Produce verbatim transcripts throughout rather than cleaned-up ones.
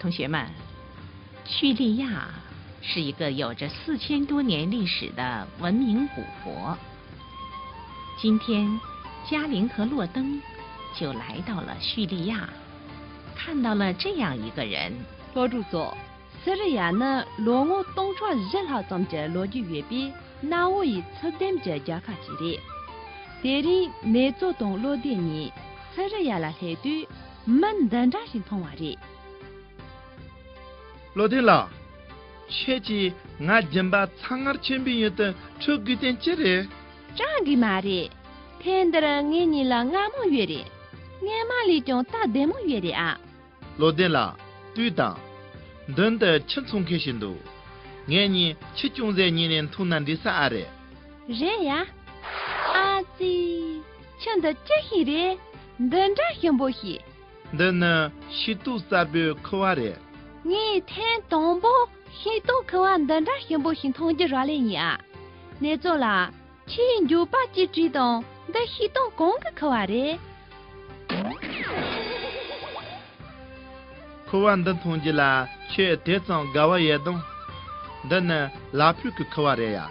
同学们，叙利亚是一个有着四千多年历史的文明古国。今天，嘉玲和洛登就来到了叙利亚，看到了这样一个人。 ལྷོ་ཕྱོགས་སོ། སི་རི་ཡ་ནི་ལོ་ངོ་སྟོང་ཕྲག་བཞི་ལྷག་ཙམ་གྱི་ལོ་རྒྱུས་ཡོད་པའི་གནའ་བོ་ཡི་ཚུལ་ལྡན་གྱི་རྒྱལ་ཁབ་ཅིག་རེད། དེ་རིང་ནེ་ཙོ་དང་བློ་ལྡན་གཉིས་སི་རི་ཡ་ལ་སླེབས་དུས་མི་འདི་འདྲ་ཞིག་མཐོང་བ་རེད། བློ་ལྡན་ལགས། ཁྱེད་ཀྱིས་ང་སྦྱིན་པ་ཚ་ངར་ཆེན་པོའི་ཡུལ་དུ་ཁྲིད་དགོས་དོན་ཅི་རེད། སྤྲང་གི་མ་རེད། ཐེངས་འདིར་ངེད་གཉིས་ལ་སྔ་མོ་ཡོད་རེད། སྔས་མ་ལས་ཀྱང་སྟབས་བདེ་མོ་ཡོད་རེད་ཨ། བློ་ལྡན་ལགས། ལྟོས་དང་། མདུན་དུ་ཁྱི་འཚོ་མཁན་ཞིག་འདུག་ངེད་གཉིས་ཁྱི་ཅུང་ཟད་ཉོས་ནས་འཐུང་ན་འགྲིག་ས་ཨ་རེད། རེད་ཡ། ཨ་ཙི། ཁྱི་འདི་ཅི་ཞིག་རེད། འདི་འདྲ་ཞིམ་པོ་ཞིག་འདི་ནི་ཤེལ་ཏོག་གསར་པའི་ཁུ་བ་རེད། ངས་ཐེངས་དང་པོ་ཤེལ་ཏོག་ཁུ་བ་འདི་འདྲ་ཞིམ་པོ་ཞིག་འཐུང་རྒྱུ་རག་ལས་ཡིན་ཨ། ནེ་ཙོ་ལགས། ཁྱིའི་མགྱོགས་པ་ཅིག་བྲིས་དང་འདི་ཤེལ་ཏོག་གང་གི་ཁུ་བ་རེད། ཁུ་བ་འདི་འཐུང་རྒྱུ་ལ་ཁྱོད་དེ་ཙམ་དགའ་བ་ཡོད་དམ། འདི་ནི་ལ་ཕུག་གི་ཁུ་བ་རེད་ཡ།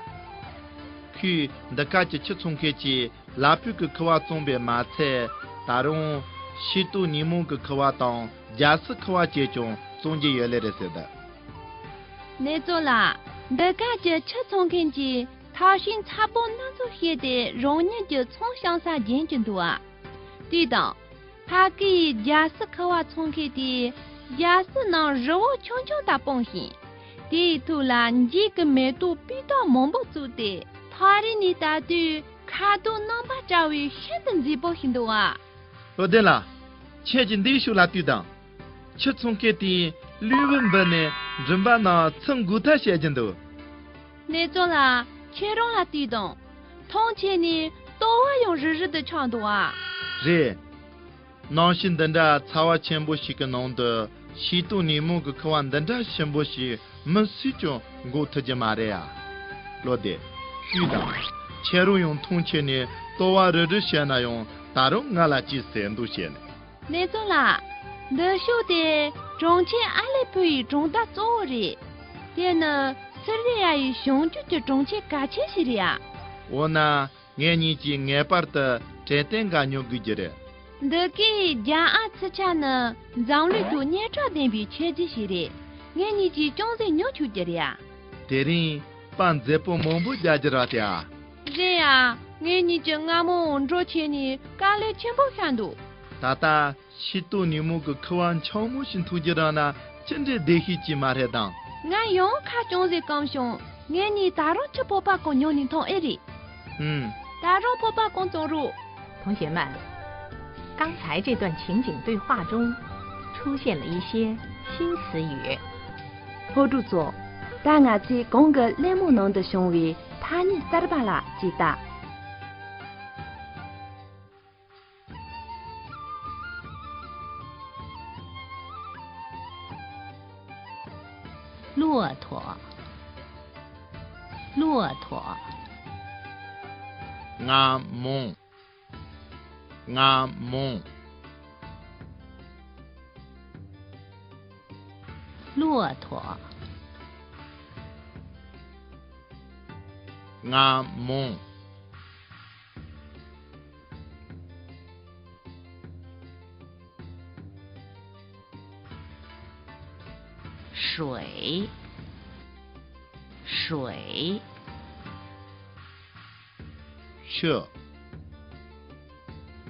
ཁོས་འདི་ག་གི་ཁྱི་འཚོ་མཁན་གྱིས་ལ་ཕུག་གི་ཁུ་བ་བཙོངས་པས་མ་ཚད། ད་རུང་ཤེལ་ཏོག་ཉིན་མོ་གི་ཁུ་བ་དང་རྒྱ་སེ་ཁུ་བ་བཅས་ཀྱང་བཙོང་རྒྱུ་ཡོད་ལེ་རེད་ཟེར་ད། ནེ་ཙོ་ལགས། འདི་ག་གི་ཁྱི་འཚོ་མཁན་གྱིས་ཐབས་ཤེས་མཚར་པོ་སྣ་ཚོགས་བྱས་ཏེ་རང་ཉིད་ཀྱི་ཚོང་བྱང་ས་རྒྱན་གྱི་འདུག་ཨ། ལྟོས་དང་། ཕ་གིའི་རྒྱ་སེ་ཁུ་བ་འཚོ་མཁན་དེས་རྒྱ་སེ་ནང་རི་བོ་ཆུང་ཆུང་དག་སྤུངས་ཤིང་། དེའི་ཐོག་ལ་འབྲས་ཀྱི་མེ་ཏོག་སྤུས་དག་མང་པོ་བཙུགས་ཏེ་ཐག་རིང་ནས་ལྟ་དུས་ཁ་དོག་རྣམ་པ་བཀྲ་བའི་ཤིན་ཏུ་མཛེས་པོ་ཞིག་འདུག་ཨ། བློ་ལྡན་ལགས། ཁྱེད་ཀྱིས་འདིའི་ཕྱོགས་ལ་ལྟོས་དང་། ཁྱི་འཚོ་མཁན་དེས་ལུས་པོ་འབུད་ནས་མགྲིན་པ་ནང་ཚུར་འགུག་ཐབས་བྱེད་ཀྱི་འདུག་ནེ་ཙོ་ལགས། ཁྱེད་རང་ལ་ལྟོས་དང་། མཐོང་ཆེན་ནས་ལྟོ་བ་ཡང་རིལ་རིལ་དུ་ཆགས་འདུག་ཨ། རེད། གནམ་གཤིས་འདི་འདྲ་ཚ་བ་ཆེན་པོ་ཞིག་གི་ནང་དུ་ཤེལ་ཏོག་ཉིན་མོ་གི་ཁུ་བ་འདི་འདྲ་ཞིམ་པོ་ཞིག་མི་སུས་ཀྱང་འགོག་ཐུབ་ཀྱི་མ་རེད་ཨ། བློ་ལྡན། ལྟོས་དང་། ཁྱེད་རང་ཡང་མཐོང་ཆེན་ནས་ལྟོ་བ་རིལ་རིལ་བྱས་ན་ཡང་ད་རུང་ང་ལ་ཅིག་ཟས་འདུག་བྱས་ནས། ནེ་ཙོ་ལགས། འདི་ཕྱོགས་དེ་གྲོང་ཁྱེར་ཨ་ལེ་ཕུ་ཡི་གྲོང་རྡལ་གཙོ་བོ་རེད། དེ་ནི་སི་རི་ཡ་ཡི་བྱང་རྒྱུད་ཀྱི་གྲོང་ཁྱེར་གལ་ཆེན་ཞིག་རེད་ཨ། འོ་ན། ངེད་གཉིས་ཀྱིས་ངེས་པར་དུ་དྲན་རྟེན་འགའ་ཉོ་དགོས་ཀྱི་རེད། འདི་གའི་རྒྱ་ཨ་ཚི་ཆ་ནི་འཛམ་གླིང་ཐོག་སྙན་གྲགས་ལྡན་པའི་ཆས་རྫས་ཤིག་རེད། ངེད་གཉིས་ཀྱིས་ཅུང་ཟད་ཉོ་ཆོག་གི་རེད་ཨ། དེ་རིང་པར་མཛེས་པོ་མང་པོ་རྒྱག་རྒྱུ་རེད་དེ་ཨ། རེད་ཨ། ངེད་གཉིས་ཀྱིས་སྔ་མོ་འགྲོ་བྱས་ནས་དཀའ་ལས་ཆེན་པོ་བཤད་འདུག་ད་ལྟ། ཤེལ་ཏོག་ཉིན་མོ་གི་ཁུ་བ་འཕྱང་མོ་ཞིག་འཐུང་རྒྱུ་རག་ན་ཅི་འདྲའི་བདེ་སྐྱིད་ཅིག་མ་རེད་དམ། ང་ཡང་ཁ་ཅུང་ཟད་སྐམ་བྱུང་། ངེད་གཉིས་ད་རུང་ཁྱི་ཕོར་པ་གང་ཉོ་ནས་འཐུང་ཨེ་རེད། ཧུམ། ད་རུང་ཕོར་པ་གང་བཙོང་རོགས། 同学们，刚才这段情景对话中出现了一些新词语。 ལྷོ་ཕྱོགས་གཙོ། ད་ང་ཚོས་གོང་གི་གླེང་མོལ་ནང་དུ་བྱུང་བའི་ཐ་སྙད་གསར་པ་ལ་ཅིག་ལྟ། 骆驼，骆驼。 ང་མོང་། ང་མོང་། 骆驼。 ང་མོང་། 水，水。 ཆུ།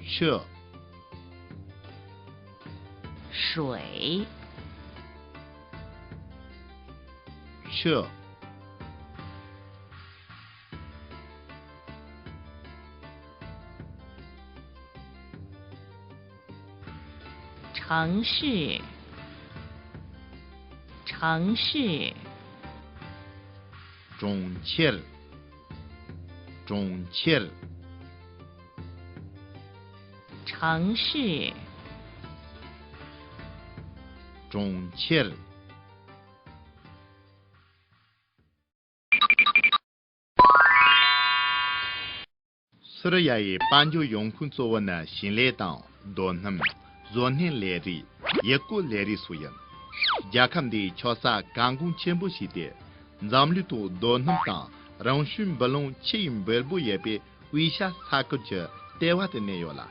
ཆུ། 水。 ཆུ། 城市，城市。 གྲོང་ཁྱེར། གྲོང་ཁྱེར། 城市。 གྲོང་ཁྱེར། སི་རི་ཡ་ཡི་དཔལ་འབྱོར་ཡོང་ཁུངས་གཙོ་བོ་ནི་ཞིང་ལས་དང་། རྡོ་སྣུམ། བཟོ་སྣོད་ལས་རིགས། ཡུལ་སྐོར་ལས་རིགས་སོགས་ཡིན། རྒྱལ་ཁབ་འདིའི་ཆོལ་ས་གལ་འགངས་ཆེན་པོ་ཞིག་སྟེ། འཛམ་གླིང་ཐོག་རྡོ་སྣུམ་དང་རང་བྱུང་འབུད་ལོང་ཆེས་འབེལ་པོ་ཡོད་པའི་དབུས་ཤར་ས་ཁུལ་གྱི་ལྟེ་བ་དུ་གནས་ཡོད་ལ།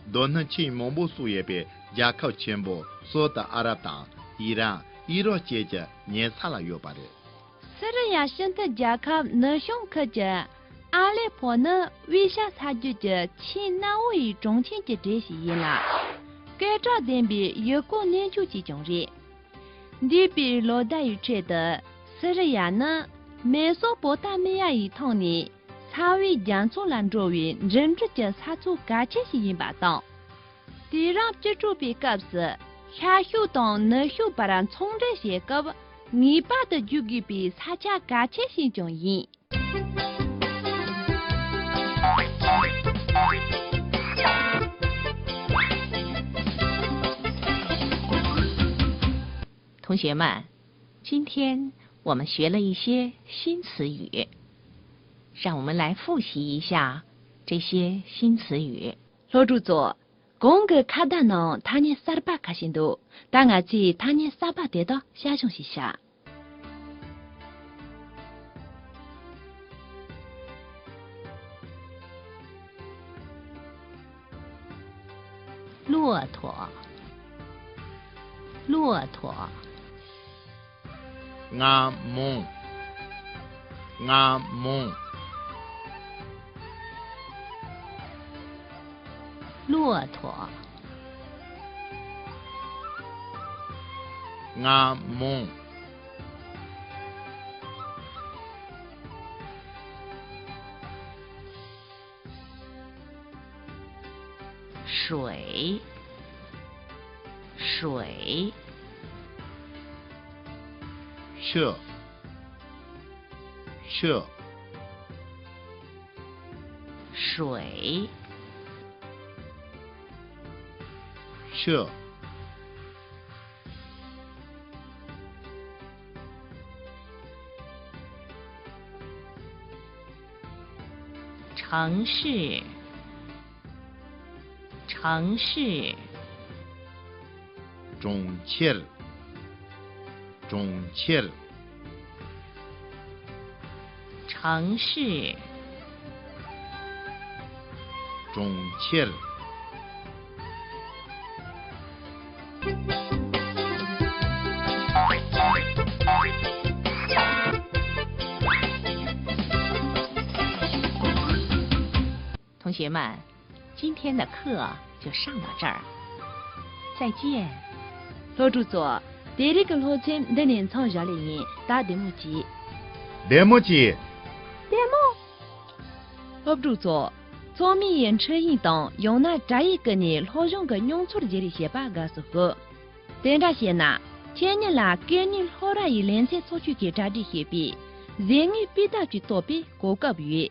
རྡོ་སྣུམ་ཆེས་མང་པོ་བཙུགས་ཡོད་པའི་རྒྱལ་ཁབ་ཆེན་པོ་སོ་ཏི་ཨ་རབ་དང་ཨི་རན། ཨི་རག་བཅས་ཀྱི་ཉེ་ས་ལ་ཡོད་པ་རེད། སི་རི་ཡ་ཤིན་ཏུ་རྒྱལ་ཁབ་ནུབ་བྱང་ཁུལ་གྱི་ཨ་ལེ་ཕོ་ནི་དབུས་ཤར་ས་རྒྱུད་ཀྱི་ཆེས་གནའ་བོ་ཡི་གྲོང་ཁྱེར་གྱི་གྲས་ཤིག་ཡིན་ལ། སྐད་གྲགས་ལྡན་པའི་ཡུལ་སྐོར་གནས་མཆོག་ཅིག་ཀྱང་རེད། འདས་པའི་ལོ་ཟླ་ཡི་ཁྲོད་དུ་སི་རི་ཡ་ནི་མེ་སོ་པོ་ཏ་མི་ཡ་ཡི་ཐོག་ནས་ས་བོན་རྒྱ་མཚོ་ལ་འགྲོ་བའི་འགྲིམ་འགྲུལ་གྱི་ས་མཚོ་གལ་ཆེ་ཞིག་ཡིན་པ་དང་། དུས་རབས་བཅུ་དྲུག་པའི་སྐབས་སུ་ཤར་ཕྱོགས་དང་ནུབ་ཕྱོགས་བར་ཚོང་འབྲེལ་བྱེད་སྐབས་ངེས་པར་དུ་བརྒྱུད་དགོས་པའི་ས་ཆ་གལ་ཆེ་ཞིག་ཀྱང་ཡིན། 同学们，今天我们学了一些新词语，让我们来复习一下这些新词语。 སློབ་ཕྲུག་ཚོ། གོང་གི་ཁ་བརྡ་ནང་ཐ་སྙད་གསར་པ་ཁ་ཤས་འདུག་ད་ང་ཚོས་ཐ་སྙད་གསར་པ་དེ་དག་བཤད་སྦྱོང་ཞིག་བྱ། 骆驼，骆驼。 རྔ་མོང་། རྔ་མོང་། 骆驼。རྔ་མོང་། 水，水。 ཆུ། ཆུ། 水，ཆུ། 城市，城市。 གྲོང་ཁྱེར། གྲོང་ཁྱེར། 城市。 གྲོང་ཁྱེར། 同学们， 今天的课就上到这儿，再见。 སློབ་ཕྲུག་ཚོ། དེ་རིང་གི་སློབ་ཚན་འདི་ནས་མཚམས་བཞག་ལེ་ཡིན། ད་བདེ་མོ་བྱོས། བདེ་མོ་བྱོས། བདེ་མོ། སློབ་ཕྲུག་ཚོ། ཚང་མས་ཡི་འཕྲིན་ཡིག་དང་ཡང་ན་དྲ་ཡིག་ཀུན་ནས་སློབ་སྦྱོང་གི་མྱོང་ཚོར་བརྗེ་རེས་བྱེད་པ་དགའ་བསུ་ཞུ། དེ་འདྲ་བྱས་ན། ཁྱེད་ཉིད་ལ་སྐད་གཉིས་སློབ་གྲྭ་ཡི་ལེ་ཚན་ཚོགས་ཆུང་གིས་གྲ་སྒྲིག་བྱས་པའི་གཟེངས་དངུལ་སྤུས་དག་ཅིག་ཐོབ་པའི་གོ་སྐབས་ཡོད།